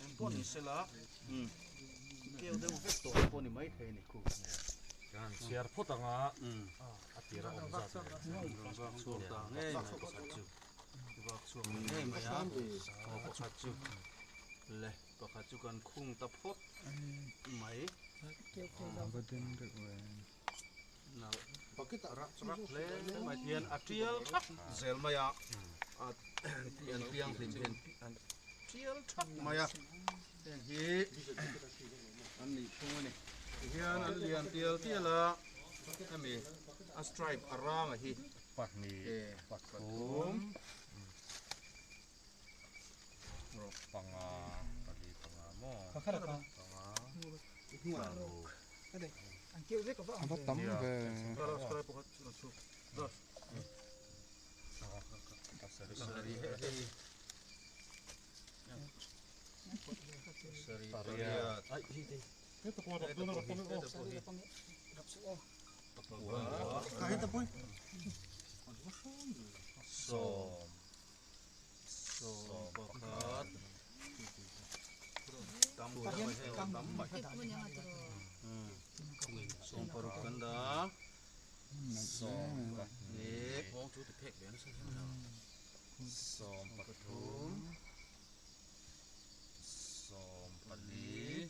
Eng pawh ni sela keu deuh vek tawh pawh ni maithei a ni khu. Kan chhiar phawt anga a tir a awm zat nen. Rawn vak chhuak ta ngei mai pakhat chu. Vak chhuak ta ngei mai a, aw pakhat chu le pakhat chu kan khung ta phawt mai. Rak rak hle mai hian a tial thak zel mai a, an piang hlim hian an tial thak mai a, heng hi an nih phung a ni. Tihian an lian tial tial a, hemi a stripe a ranga hi pahnih pathum panga pali panga maw panga paruk A va tam ve. Sawm Sawm pakhat tam tam mai sawm paruk kan dah sawm pahnih sawm pathum sawm pali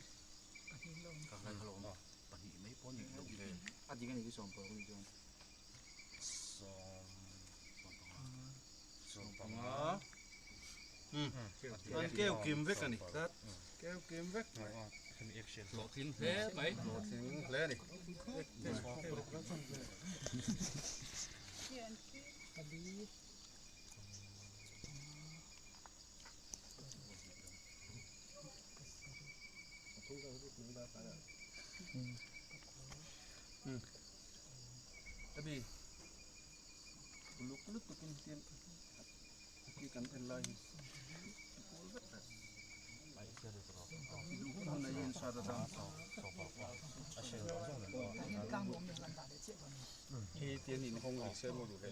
sawm panga an keu kim vek a ni tlat keu kim vek mai hlawhtling hle mai hlawhtling hle a ni. Abi uluk lutukin hian khi kan en lai hi kual vek vek duh hun hun a in sat atang khi tian in hawng rih se maw duh ve.